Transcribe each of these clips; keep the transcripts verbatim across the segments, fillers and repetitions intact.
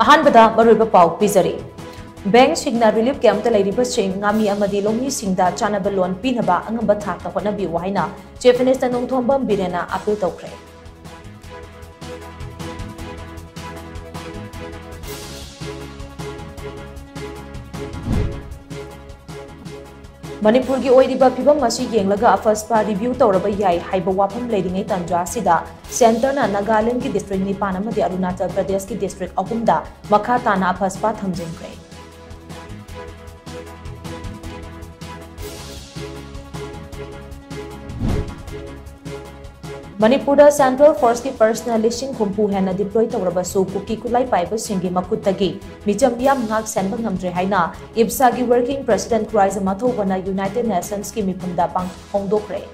ꯑꯍꯥꯟꯕꯗ ꯃꯔꯨꯑꯣꯏꯕ ꯄꯥꯎ ꯄꯤꯖꯔꯤ꯫ ꯕꯦꯡꯛꯁꯤꯡꯅ ꯔꯤꯂꯤꯐ ꯀꯦꯝꯞꯇ ꯂꯩꯔꯤꯕꯁꯤꯡ, ꯉꯥꯃꯤ ꯑꯃꯗꯤ ꯂꯧꯃꯤꯁꯤꯡꯗ ꯆꯥꯅꯕ ꯂꯣꯟ ꯄꯤꯅꯕ ꯑꯉꯝꯕ ꯊꯥꯛꯇ ꯍꯣꯠꯅꯕꯤꯌꯨ ꯍꯥꯏꯅ ꯆꯤꯐ ꯃꯤꯅꯤꯁꯇꯔ ꯅꯣꯡꯊꯣꯝꯕꯝ ꯕꯤꯔꯦꯟꯅ ꯑꯥꯄꯤꯜ ꯇꯧꯈ꯭ꯔꯦ꯫ ꯃꯅꯤꯄꯨꯔꯒꯤ ꯑꯣꯏꯔꯤꯕ ꯐꯤꯕꯝ ꯑꯁꯤ ꯌꯦꯡꯂꯒ ꯑꯐꯁꯄꯥ ꯔꯤꯚ꯭ꯌꯨ ꯇꯧꯔꯕ ꯌꯥꯏ ꯍꯥꯏꯕ ꯋꯥꯐꯝ ꯂꯩꯔꯤꯉꯩ ꯇꯥꯟꯖꯥ ꯑꯁꯤꯗ ꯁꯦꯟꯇꯔꯅ ꯅꯥꯒꯥꯂꯦꯟꯗꯒꯤ ꯗꯤꯁꯇ꯭ꯔꯤꯛ ꯅꯤꯄꯥꯟ ꯑꯃꯗꯤ ꯑꯔꯨꯅꯥꯆꯜ ꯄ꯭ꯔꯗꯦꯁꯀꯤ ꯗꯤꯁꯇ꯭ꯔꯤꯛ ꯑꯍꯨꯝꯗ ꯃꯈꯥ ꯇꯥꯅ ꯑꯐꯁꯄꯥ ꯊꯝꯖꯤꯟꯈ꯭ꯔꯦ꯫ ꯃꯅꯤꯄꯨꯔꯗ ꯁꯦꯟꯇ꯭ꯔꯦꯜ ꯐꯣꯔꯁꯀꯤ ꯄꯔꯁꯅꯦꯜ ꯂꯤꯁꯤꯡ ꯍꯨꯝꯐꯨ ꯍꯦꯟꯅ ꯗꯤꯄ꯭ꯂꯣꯏ ꯇꯧꯔꯕꯁꯨ ꯀꯨꯀꯤ ꯈꯨꯠꯂꯥꯏ ꯄꯥꯏꯕꯁꯤꯡꯒꯤ ꯃꯈꯨꯠꯇꯒꯤ ꯃꯤꯆꯝ ꯃꯤꯌꯥꯝ ꯉꯥꯛ ꯁꯦꯟꯕ ꯉꯝꯗ꯭ꯔꯦ ꯍꯥꯏꯅ ꯏꯞꯁꯥꯒꯤ ꯋꯔꯀꯤꯡ ꯄ꯭ꯔꯁꯤꯗꯦꯟꯠ ꯈꯨꯔꯥꯏꯖꯝ ꯃꯥꯊꯧꯕꯅ ꯌꯨꯅꯥꯏꯇꯦꯗ ꯅꯦꯁꯟꯁꯀꯤ ꯃꯤꯐꯝꯗ ꯄꯥꯡ-, ꯐꯣꯡꯗꯣꯛꯈ꯭ꯔꯦ꯫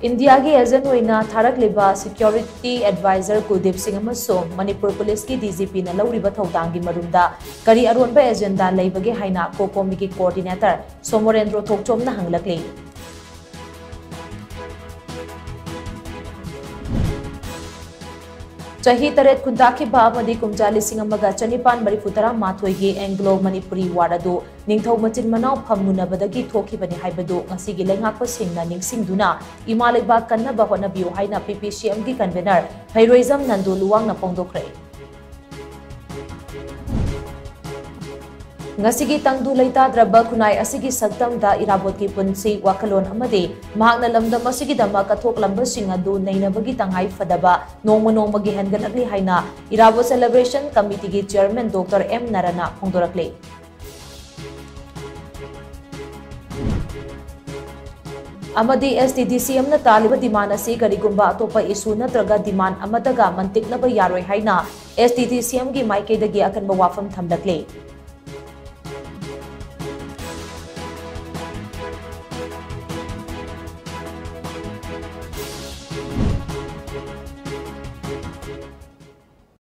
ꯏꯟꯗꯤꯌꯥꯒꯤ ꯑꯦꯖꯦꯟꯠ ꯑꯣꯏꯅ ꯊꯥꯔꯛꯂꯤꯕ ꯁꯦꯀ꯭ꯌꯨꯔꯤꯇꯤ ꯑꯦꯗꯚꯥꯏꯖꯔ ꯀꯨꯜꯗꯤꯞ ꯁꯤꯡ ꯑꯃꯁꯨꯡ ꯃꯅꯤꯄꯨꯔ ꯄꯨꯂꯤꯁꯀꯤ ꯗꯤ ꯖꯤ ꯄꯤꯅ ꯂꯧꯔꯤꯕ ꯊꯧꯗꯥꯡꯒꯤ ꯃꯔꯨꯝꯗ ꯀꯔꯤ ꯑꯔꯣꯟꯕ ꯑꯦꯖꯦꯟꯗꯥ ꯂꯩꯕꯒꯦ ꯍꯥꯏꯅ ꯀꯣꯀꯣꯃꯤꯒꯤ ꯀꯣꯑꯣꯔꯗꯤꯅꯦꯇꯔ ꯁꯣꯃꯣꯔꯦꯟꯗ꯭ꯔꯣ ꯊꯣꯛꯆꯣꯝꯅ ꯍꯪꯂꯛꯂꯤ꯫ ꯆꯍꯤ ꯇꯔꯦꯠ ꯈꯨꯟꯇꯥꯛꯈꯤꯕ ꯑꯃꯗꯤ ꯀꯨꯝꯖꯥ ꯂꯤꯁꯤꯡ ꯑꯃꯒ ꯆꯅꯤꯄꯥꯟ ꯃꯔꯤꯐꯨ ꯇꯔꯥ ꯃꯥꯊꯣꯏꯒꯤ ꯑꯦꯡꯒ꯭ꯂꯣ ꯃꯅꯤꯄꯨꯔꯤ ꯋꯥꯔ ꯑꯗꯨ ꯅꯤꯡꯊꯧ ꯃꯆꯤꯟ ꯃꯅꯥꯎ ꯐꯝ ꯃꯨꯟꯅꯕꯗꯒꯤ ꯊꯣꯛꯈꯤꯕꯅꯤ ꯍꯥꯏꯕꯗꯨ ꯉꯁꯤꯒꯤ ꯂꯩꯉꯥꯛꯄꯁꯤꯡꯅ ꯅꯤꯡꯁꯤꯡꯗꯨꯅ ꯏꯃꯥ ꯂꯩꯕꯥꯛ ꯀꯟꯅꯕ ꯍꯣꯠꯅꯕꯤꯌꯨ ꯍꯥꯏꯅ ꯄꯤ ꯄꯤ ꯁꯤ ꯑꯦꯝꯒꯤ ꯀꯟꯚꯦꯅꯔ ꯐꯩꯔꯣꯏꯖꯝ ꯅꯟꯗꯨ ꯂꯨꯋꯥꯡꯅ ꯐꯣꯡꯗꯣꯛꯈ꯭ꯔꯦ꯫ ꯉꯁꯤꯒꯤ ꯇꯪꯗꯨ ꯂꯩꯇꯥꯗ꯭ꯔꯕ ꯈꯨꯟꯅꯥꯏ ꯑꯁꯤꯒꯤ ꯁꯛꯇꯝꯗ ꯏꯔꯥꯕꯣꯠꯀꯤ ꯄꯨꯟꯁꯤ, ꯋꯥꯈꯜꯂꯣꯟ ꯑꯃꯗꯤ ꯃꯍꯥꯛꯅ ꯂꯝꯗꯝ ꯑꯁꯤꯒꯤꯗꯃꯛ ꯀꯠꯊꯣꯛꯂꯝꯕꯁꯤꯡ ꯑꯗꯨ ꯅꯩꯅꯕꯒꯤ ꯇꯉꯥꯏ ꯐꯗꯕ ꯅꯣꯡꯃ ꯅꯣꯡꯃꯒꯤ ꯍꯦꯟꯒꯠꯂꯛꯂꯤ ꯍꯥꯏꯅ ꯏꯔꯥꯕꯣꯠ ꯁꯦꯂꯦꯕ꯭ꯔꯦꯁꯟ ꯀꯃꯤꯇꯤꯒꯤ ꯆꯤꯌꯔꯃꯦꯟ ꯗꯣꯛꯇꯔ ꯑꯦꯝ ꯅꯔꯥꯅ ꯐꯣꯡꯗꯣꯔꯛꯂꯤ꯫ ꯑꯃꯗꯤ ꯑꯦꯁ ꯇꯤ ꯗꯤ ꯁꯤ ꯑꯦꯝꯅ ꯇꯥꯜꯂꯤꯕ ꯗꯤꯃꯥꯟ ꯑꯁꯤ ꯀꯔꯤꯒꯨꯝꯕ ꯑꯇꯣꯞꯄ ꯏꯁꯨ ꯅꯠꯇ꯭ꯔꯒ ꯗꯤꯃꯥꯟ ꯑꯃꯠꯇꯒ ꯃꯟꯇꯤꯛꯅꯕ ꯌꯥꯔꯣꯏ ꯍꯥꯏꯅ ꯑꯦꯁ ꯇꯤ ꯗꯤ ꯁꯤ ꯑꯦꯝꯒꯤ ꯃꯥꯏꯀꯩꯗꯒꯤ ꯑꯀꯟꯕ ꯋꯥꯐꯝ ꯊꯝꯂꯛꯂꯤ꯫